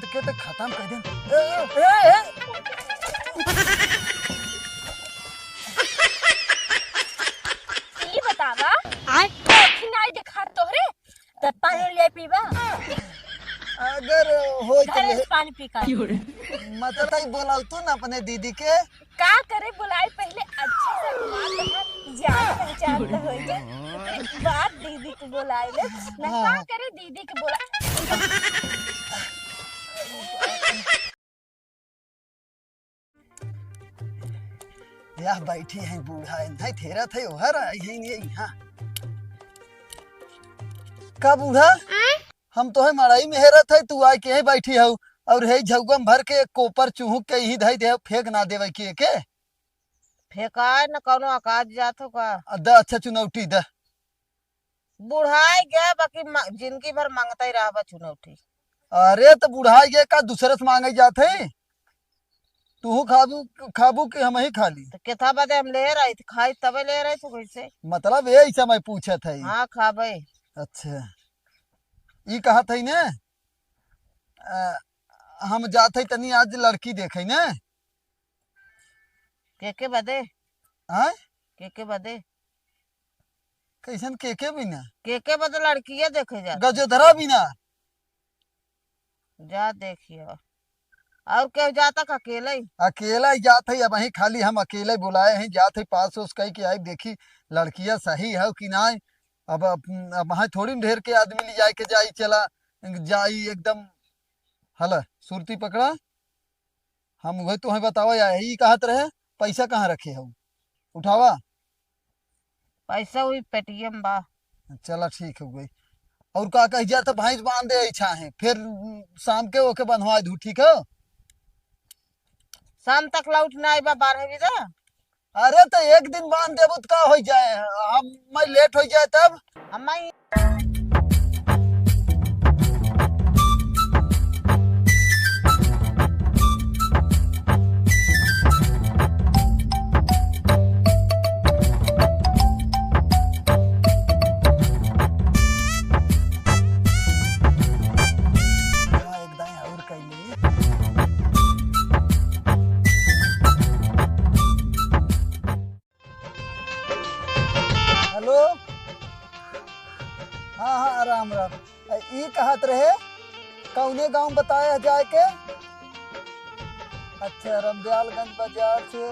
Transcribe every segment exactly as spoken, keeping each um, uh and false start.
के तो खत्म कर दे। ए, ए, ए, ए। ई बतावा, आय? आँखी नाई देखात तोहरे, त पानी ले पीबा? अगर होई तो घरे ले। से पानी पी का। मतलब, ताई बोलाऊ तू ना अपने दीदी के। का करे, बुलाई पहले अच्छे से, बात है, जान पहचान तो होई जाए, ओकरे बाद दीदी के बुलाई ले। ना, हाँ। का करे, दीदी के बुला। यह बैठी है बूढ़ा, नहीं थेरा थे, ओहर आई है ये यहाँ। का बूढ़ा? आय? हम तोहे मड़ई में हेरत है, तू आके यहीं बैठी हऊ, और हे झउआ में भर के एक कोपर चुहुक के यहीं धई दे, फेंक ना देवे के एके। फेंकाए न कौनो औकात जात हो का? आ, द अच्छा चुनौटी द। बुढ़ाई गया, बाकी म-, जिंदगी भर मांगता ही रहबा चुनौटी। अरे, तो बुढ़ाई गया का दूसरे से मांगे जात है? तू खाबू, खाबू कि हम ही खा ली? तो केथा बदे हम ले रही, तो खाई तबे ले रही, तो कैसे? मतलब, यही से मैं पूछत है। हाँ, खाबे। अच्छा, ई कहत है ने, अ, हम जात है तनी आज लड़की देखे ने। के के बदे? हाँ? के के बदे? कैसन के के बिना? के के बदे लड़किया देखे जात? गजोधरा बिना। जा देखियो। और केहू जाता का अकेले ही? अकेला ही जात है, अब वहीं खाली हम अकेले बुलाए हैं, जात है पास उस कह के आई, देखी लड़किया सही है कि ना। अब, अब, अब वहाँ थोड़ी ढेर के आदमी ले जाए के जाई, चला जाई एकदम। हला, सुरती पकड़ा, हम वही तुम्हें बतावा या, ई कहत रहे, पैसा कहाँ रखे हो, उठावा। पैसा वही पेटीएम बा। चला ठीक हो गई। और का कह जा तो भैंस बांध दे अच्छा है, फिर शाम के ओके बंधवा दू, ठीक है? शाम तक लौट ना आइबा बारह बजे। अरे तो एक दिन बांध देबू तो का हो जाए, हम मैं लेट हो जाए तब। हम मैं एक दाएं और कर ली। हेलो, हाँ, हाँ, राम, राम। ए, ई कहत रहे, कौने गांव बताया जाए के? अच्छा, रमदयालगंज बाजार से।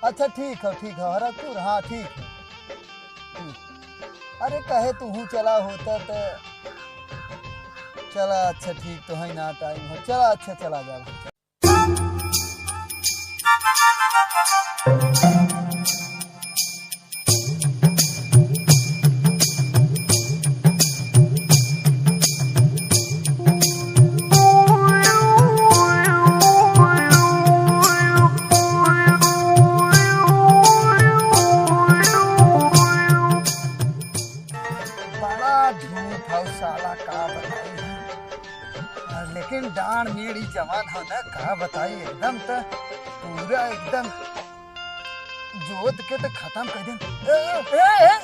अच्छा, ठीक है, ठीक है, हरकपुर, हाँ, ठीक है, ठीक। अरे, कहे तू हूँ चला होता तो चला, अच्छा, ठीक तो है ना, टाइम है, चला, अच्छा, चला जा। बड़ा धूप हौ साला, का बताई हम। लेकिन डांड मेड़ ई जवान हौ ना, का बताई, एकदम त पूरा एकदम जोत के त खतम कर देन। ए, ए, ए, ए।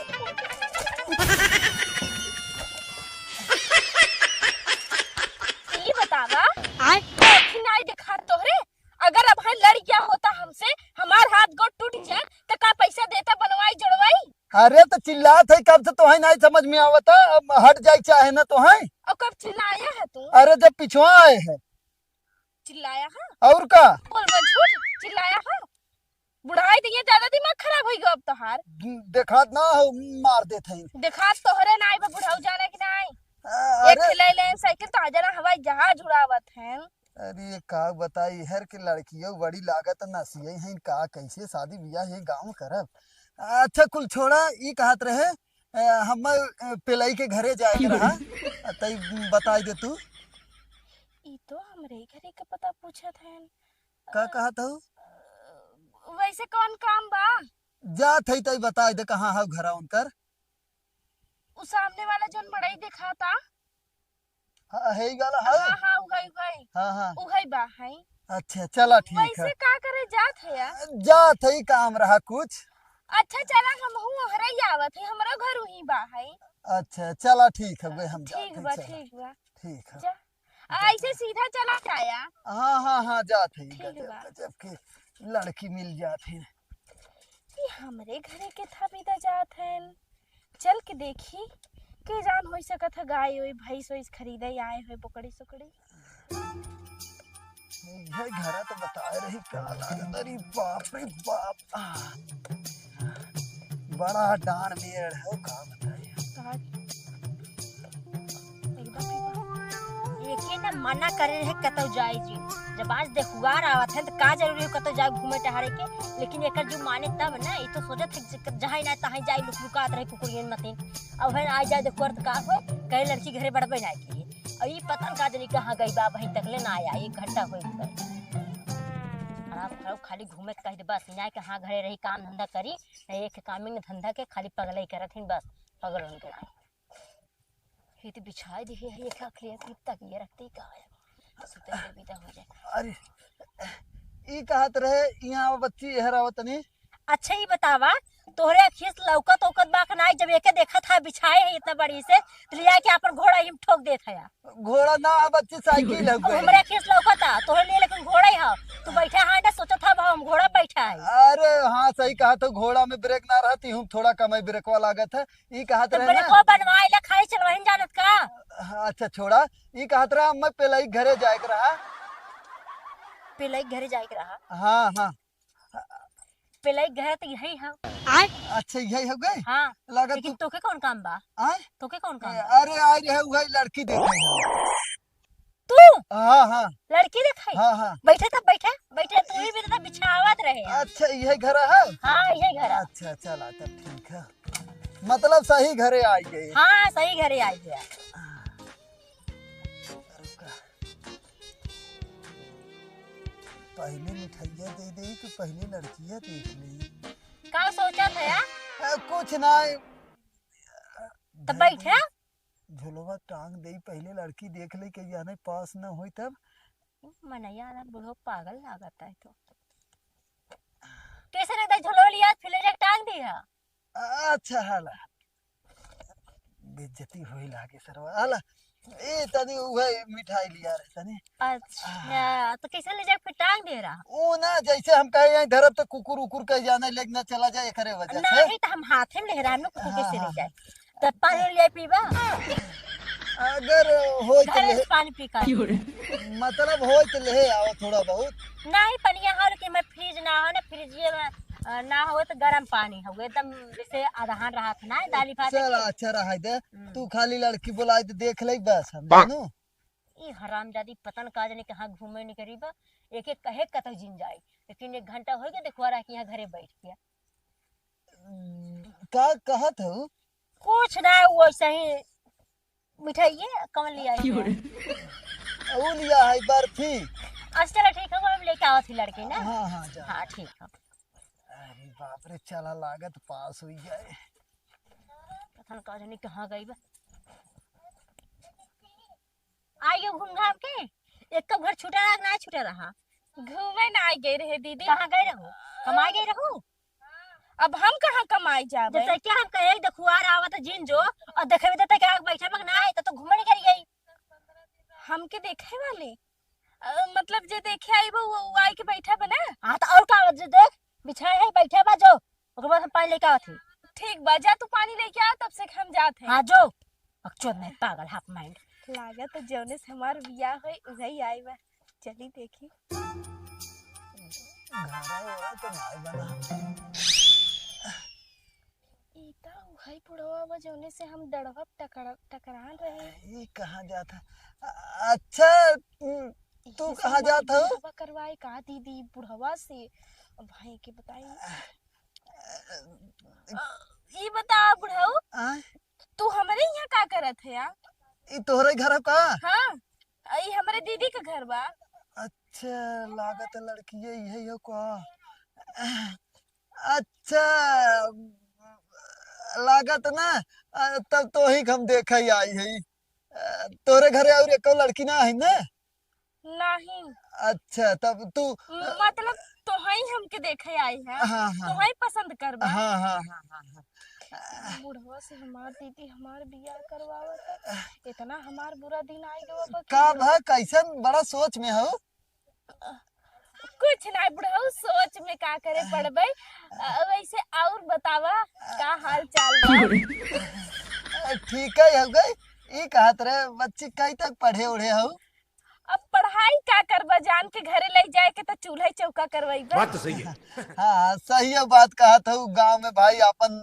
ई बतावा, आँय? आँखी नाई देखात तोहरे? अगर अबहीं लड़ गया होता हमसे, हमार हाथ गोड़ टूट जाए, त का पैसा देता बनवाई जोड़वाई? अरे त चिल्लात है कब से, तोहई नाई समझ में आवता, अब हट जाई चाहे ना तोहई। और कब चिल्लाया है तू? अरे जब पिछवा आए है। चिल्लाया है? और का? बोल बोल झूठ, चिल्लाया है? बुढ़ाई दिए ज्यादा दिमाग खराब होई गयो अब तोहार। देखात ना हो, मार देत है। देखात तोहरे नाई बा बुढ़ऊ जाने की नाई। आ, एक अरे। खिलैले साइकिल तो आ जाना हवाई जहाज उड़ावत है। अरे का बताई, हर के लड़कियों बड़ी लागत नसिये हैं का, कैसे शादी बियाह ये गाँव करब। अच्छा कुल छोड़ा, ई कहत रहे, अ, हम, अ, पेलाई के घरे जाए के रहा, तई बताई दे तू। ई तो हमरे घरे के पता पूछत हैं। का अ, कहत हऊ? अ, वैसे कौन काम बा? जात है तई बताई दे कहाँ हऊ घरा उनकर। उ सामने वाला जोन मड़ई देखाता। हाँ, है ही वाला है। हाँ, हाँ, उहई, उहई। हाँ, हाँ। उहई बा, है। अच्छा, चला ठीक है। वैसे का करे जात है यार? जात है, काम रहा कुछ। अच्छा, चला, हमहू ओहरे ही आवत है, हमरो घर उही बा है। अच्छा, चला ठीक है, वे हम जात ठीक है, बा, चला। ठीक बा। ठीक है। जा। आ, ऐसे सीधा चला जाया। हाँ, हाँ, हाँ, जात है, ठीक गजब, बा। गजब के लड़की मिल जात है। ये हमरे घरे के था बिदा जात है, चल के देखी, के जान हो सकत है गाय ओय, भैंस ओइस खरीदे आए होय, बोकड़ी सोकड़ी। ये घरा तो बताए रही का लागत, अरे बाप रे बाप। आ, बड़ा डांड मेड़ है, का बताई। का? एकदम ठीक बा। एके ना मना करे रहे कतौ जाए जी। जब आज देखुआर आवत है तो का जरूरी हो कतौ जाए घूमे टहरे के, लेकिन एकर जो माने तब ना, ई तो सोचत है कि जहाँ ना तहाँ जाए लुक लुकात रहे कुकुरियन मतीन। अब है आ जाए देखुआर तो का होए, कहे लड़की घरे बढ़बे ना की। अब ई पता न का जनी कहाँ गई बा, वहीं तकले ना आया, एक घंटा होए गए। खराब खराब खाली घूमे के कह दे बस, इनाय के हाँ घरे रही काम धंधा करी, ना एक काम में धंधा के खाली पगलई करत हिन बस, पगल होन के। ये तो बिछाई दी है, ये का अखिया की तकिया रखती का है, सुते के बिदा हो जाए। अरे, ई कहत रहे, यहाँ आवा बच्ची, एहर आवा तनी। अच्छा, ई बतावा, तोहरे अखिया से लौकत औकत बा कि नाई? जब एके देखत है बिछाए है इतना बड़ी से, तो लिया के अपन घोड़ा ही में ठोक देत है। घोड़ा ना है बच्ची, साइकिल है अब गई। हमरे अखिया से लौकत है, तोहरे लिए लेकिन घोड़ा ही है। तू बैठा है ना, सोचत है हम घोड़ा बैठा है। अरे हाँ, सही कहा, तो घोड़ा में ब्रेक ना रहती हूँ, थोड़ा कम ही ब्रेकवा लागत है। ई कहत तो रहे ना। ब्रेकवा बनवाए ला खाली चलवाहिन जानत का? हाँ, अच्छा छोड़ा, ई कहत रहा, मैं पेलाई घरे जाए के रहा। पेलाई घरे जाए के रहा? हाँ, हाँ। पेलाई घर तो यही है। अच्छा, यही हो गए? हाँ। लागत लेकिन तू तोके कौन काम बा? आय? तोके कौन काम बा? अरे, आ रहे, वही लड़की देखे हैं। तू? हाँ, हाँ। लड़की देखे? हाँ, हाँ। बैठे तब बैठे, बैठे, तू ही भी तो बिछावत रहे हैं। अच्छा, यही घर है? हाँ, यही घर है। अच्छा, चला, तब ठीक है। मतलब सही घरे आई गए। हाँ, सही घरे आई गया। रुका। पहले मिठाइया दे दे कि पहले लड़किया देख ले। का सोचत है यार? ए, कुछ ना। तो बैठे। झोलवा टांग दे, पहले लड़की देख ले, कि जाने पास न होई तब। मनैया ना बुढ़ो पागल लागत है तो। कैसे नहीं तो झोलवा लिया, फिर ले जाके टांग दी है। अच्छा, हाला। बेइज्जती होई लागे सरवा। हाला, ए, तनी उहे मिठाई लिया रे, तनी। अच्छा, तो कैसे ले जाके फिर टांग दे रहा? ऊ ना, जैसे हम कहे, यहीं धरब तो कुकुर उकुर कह जाना, लेके ना चला जाए, एकरे वजह से। नहीं, तो हम हाथे में ले रहा, हम लोग कुकुर हाँ, कैसे ले हाँ। जाए? तो पानी ले पीबा? अगर होई तो घरे ले। से पानी पी का। मतलब होई तो ले आओ थोड़ा बहुत। नहीं, पनिया हो, लेकिन मैं फ्रिज ना हो ना, फ्रिजिए में, अ, ना हो तो गरम पानी हो, एकदम जैसे अदहन रहा था ना, दाली भात चल, के। अच्छा रहा दे। हम्म। तू खाली लड़की बुलाई तो देख ले बस, हम जानू। ई हरामजादी पता न का जाने कहाँ घूमे निकरी बा, एक एक कहे कतौ जिन जाई, लेकिन एक घंटा हो गया देखुआ रहा कि यहाँ घरे बैठ गया। का कहत हो? कुछ ना, वो सही मिठाइए कौन लिया है? क्यों रे? वो लिया है बर्फी। अच्छा, चलो ठीक है, हम लेके आवत ही लड़के ना। हाँ, हाँ, जा। हाँ, ठीक है। अरे बाप रे, चला लागत पास हुई जाए। पता न का जाने कहाँ गई बा। आइयो घूम घाम के, एक तो घर छूटा रहा, ना छूटा रहा। घूमे ना आई गई रहे दीदी। कहाँ गई रहू? कमाई गई रहू? अब हम कहाँ कमाई जाबे? जैसे क्या हम कहे, देखुआर आवत जिन जो, और देखे में देते क्या बैठे बक ना है, तो, तो घूमे निकल गई। हमके देखे वाली? अ, मतलब जे देखे आई वो, वो, वो आई के बैठा बना? हाँ, तो और का, जो देख, बिछाए है, बैठे बा जो, ओकर बाद हम पानी लेके आवत ही। ठीक बा, जा तू पानी लेके आ, तब से हम जात है। हाँ, जो। बकचोद नहीं, पागल, half mind। लागत तो जौने से हमार बियाह होई, उहई आई बा। चली देखी। घरा ओरा तो नाय बना। ई त उहई बुढ़वा बा, जौने से हम दड़वा टकर-, टकरान रहे। ई कहाँ जात है? अ-, अच्छा, तू, तू इहे से कहाँ हमार जात हो? बियाहवा करवाए का दीदी बुढ़वा से? भाई के बताई। अ, ई बता बुढ़ऊ, आय? तू हमरे यहाँ का करत है यार? ई तोहरे घर है का? हाँ, ई हमरे दीदी के घर बा। अच्छा, लागत है लड़किए इहे हो का? अच्छा, लागत ना, अ, तब तोही के हम देखे आई है। अ, तोरे घरे और एको लड़की ना है ना? नहीं। अच्छा, तब तू, अ, मतलब तोहई हमके देखे आई है, हाँ, हाँ। तोहई पसंद करबा। हाँ, हाँ, हाँ, हाँ, हाँ। बुढ़वा से हमार दीदी हमार बियाह करवावत है। इतना हमार बुरा दिन आइ गवा बा कि का बुढ़वा भा, कैसन बड़ा सोच में हो? कुछ ना बुढ़ऊ, सोच में का करे पड़बे। अ, वैसे और बतावा, का हाल चाल बा? ठीक है, हो गई। ई कहत रहे, बच्ची कई तक पढ़े उढ़े हो? अब पढ़ाई का करबा, जान के घरे ले जाए के तो चूल्हा चौका करवाइबा। बात तो सही है। हाँ, सही है बात कहत हो, गाँव में भाई अपन।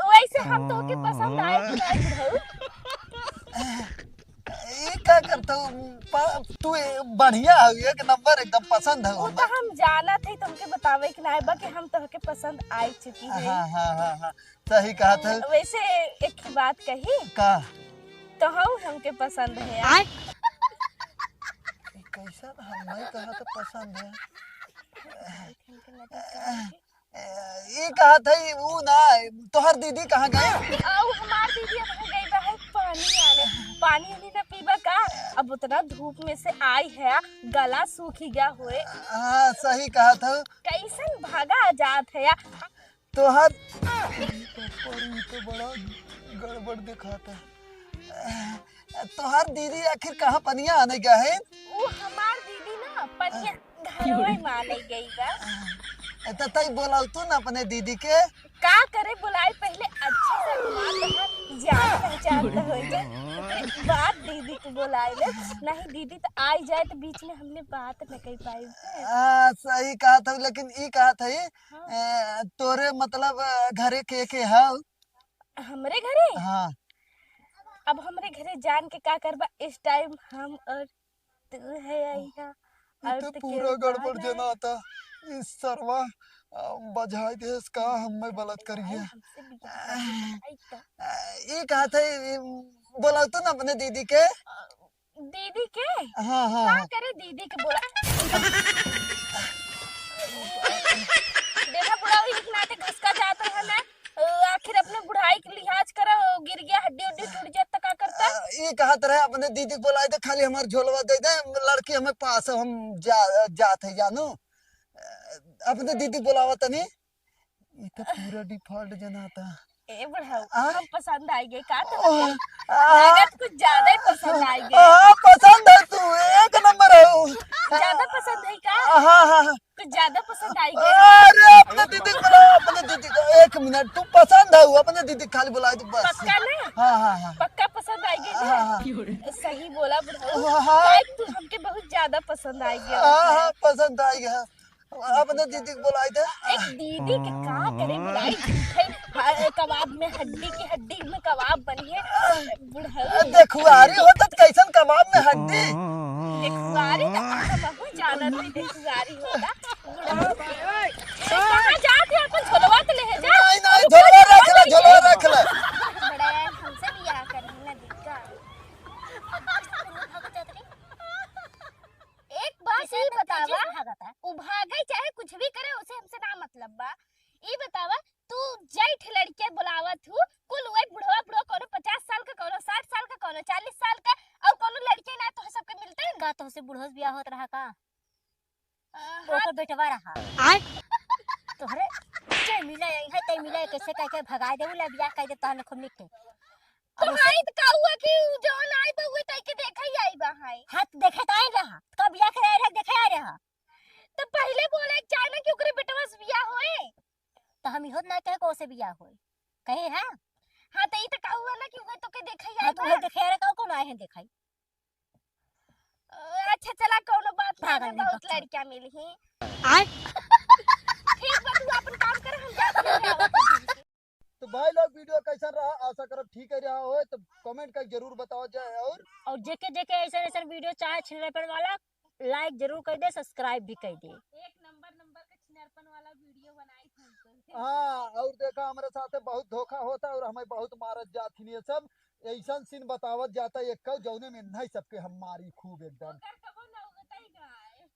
वैसे हम तो के पसंद आए कि नहीं बुढ़ऊ? ई का करत हो? प-, तू ए-, बढ़िया हो, एक नंबर एकदम पसंद हो वो तो हमें। हम जानत है, तुमके बतावे के नहीं बा कि हम तोहके पसंद आई चुकी है। हाँ, हाँ, हाँ, हाँ, सही कहत हो। वैसे एक बात कही। का? तो हम हमके पसंद है। आय? ई कैसन हम नहीं कहा तो पसंद है। ए, ई कहत है, ऊ ना, तोहर दीदी कहाँ गए? आ, ऊ हमार दीदी अब हो गई बा है पानी आने। पानी उनी ना पीबा का? अब उतना धूप में से आई है, गला सूख गया होए। हाँ, सही कहत हो। कैसन भागा जात है या? तोहर, ई तो बड़ा गड़बड़ दिखाता है। तोहर दीदी आखिर कहाँ पनिया आने गया है? ऊ हमार दीदी ना पनिया घरवे में आने गई बा। ए, त तई बोलावतू ना अपने दीदी के। का करे बुलाई, पहले अच्छे से हमार तोहार जान पहचान तो हो जाए, ओकरे बाद दीदी के बुलाई ले। नहीं दीदी तो आई जाए तो बीच में हमने बात न कर पाई। हाँ, सही कहत हो, लेकिन ई कहत है, हाँ। ए, तोरे मतलब, अ, घरे के के हौ? हमरे घरे? हाँ। अब हमरे घरे जान के का करबा, इस टाइम हम और तू है यहाँ। ई और तो तो पूरा केहू गड़बड़ ना। जनाता। ई सरवा, अ, बजाई देस का हम्मे बलत करिए। हमसे बियाह करना आई का? अ, ई कहत है, ई बोलावतू ना अपने दीदी के। दीदी के? हाँ, हाँ, का हाँ। करे दीदी के बोला? देखा बुढ़ा, वही नाते घसका जात है ना। अ, आखिर अपने बुढ़ाई के लिहाज करा, गिर गया, हड्डी उड्डी टूट जात त का करता? अ, ई कहत रहे अपने दीदी के बोलाए दे, खाली हमार झोलवा दे दे, लड़की हमें पास हम जा, जात है जानू। अ, अपने दीदी के बोलावा तनी। ई तो पूरा डिफॉल्ट जनाता। ए बुढ़ऊ, आ? हम पसंद आई गए का तो? ओह, आ? लागत कुछ ज्यादा ही पसंद आई गए। हाँ, पसंद है तू, एक नंबर है। ज्यादा पसंद है का? हाँ, हाँ, हाँ। कुछ ज्यादा पसंद आई गए। अरे, अपने दीदी को बुलाओ, अपने दीदी को। एक मिनट, तू पसंद है, अपने दीदी को खाली बुला दे बस। पक्का ना? हाँ, हाँ, हाँ। पक्का पसंद आई गए ना? हाँ, हाँ। सही बोला बुढ़ऊ। हाँ, हाँ। काहे तू हमके बहुत ज्यादा पसंद आई गया। हाँ, हाँ, पसंद आई गया। अपने दीदी के बुलाई दे। एक दीदी के का करे बुलाई? झूठे, हाँ, कबाब में हड्डी की हड्डी में कबाब बनिए। बुढ़ऊ। देखुआरी होता त कैसन कबाब में हड्डी? देखुआरी त हमहू जानत है, देखुआरी होता। बुढ़ऊ। ए, कहाँ जात है? अपन झोलवा त ले जा। नहीं, नहीं, अरे झोलवा रख ले, झोलवा रख ले। बड़ा यार, हमसे बियाह करही ना दिक्कत। एक बात कैसे ई इतना बतावा, तेजी से भागता? उ भागे चाहे कुछ भी करे, उसे हमसे ना मतलब बा। ई बतावा, तू जैठ लड़के बुलावत हूँ, कुल वही बुढ़वा, बुढ़वा कोनो पचास साल का, कोनो साठ साल का, कोनो चालीस साल का, और कोनो लड़के ना तो सबके मिलते हैं। का तोहसे बुढ़वा से बियाह होत रहा का? अ, ओकर हाँ। बेटवा रहा। आय? तोहरे जे मिले यही है, ते मिले कैसे कह के भगाए देबू, ले बियाह कह दे तहन खूब निकटे। तो अब उसे आई तो का हुआ कि उ जौन आई बा, उहे तई के देखा ही आई बा, हाय। हाँ, तो देखे तो आए रहा। कब बियाह करे आए रहे, देखे आए रहा। तो पहले बोले के चाहे ना कि ओकरे बेटवा से बियाह होए। तो हम इहो ना कहे को से बियाह होए। कहे है? हाँ, तो ई तो का हुआ ना कि उहे तो के देखा ही हाँ, आई तो बा। उहे देखे आए रहे, तो कौन आए हैं देखाई? अ, अच्छा, चला, कौनो बात ना, पागल हमें नहीं बहुत बच्चा। लड़कियां मिली हैं। आय? ठीक बा, तू अपन काम कर, हम जाते हैं, आवत हैं। तो भाई लोग, वीडियो कैसन रहा? आशा करब ठीक ही रहा होए, तो कमेंट कर जरूर बताओ जाए। और और जेके जेके ऐसे ऐसे वीडियो चाहे छिनरपन वाला, लाइक जरूर कर दे, सब्सक्राइब भी कर दे। एक नंबर नंबर के छिनरपन वाला वीडियो बनाई थी। हाँ, और देखा, हमारे साथे बहुत धोखा होता और हमें बहुत मारत जात थी ये सब। ऐसन सीन बतावत जाता एक कल, जौने में नहीं सबके हम मारी खूब एकदम। ओकर कबो ना होता ही ना है।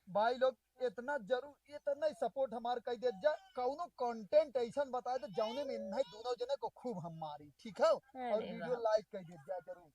भाई लोग, इतना जरूर, इतना ही सपोर्ट हमार कर देत जा। कौनो कंटेंट ऐसन बताए तो जौने में नहीं दोनों जने को खूब हम मारी, ठीक है? और अरे वीडियो वाह। लाइक कर देत जा जरूर।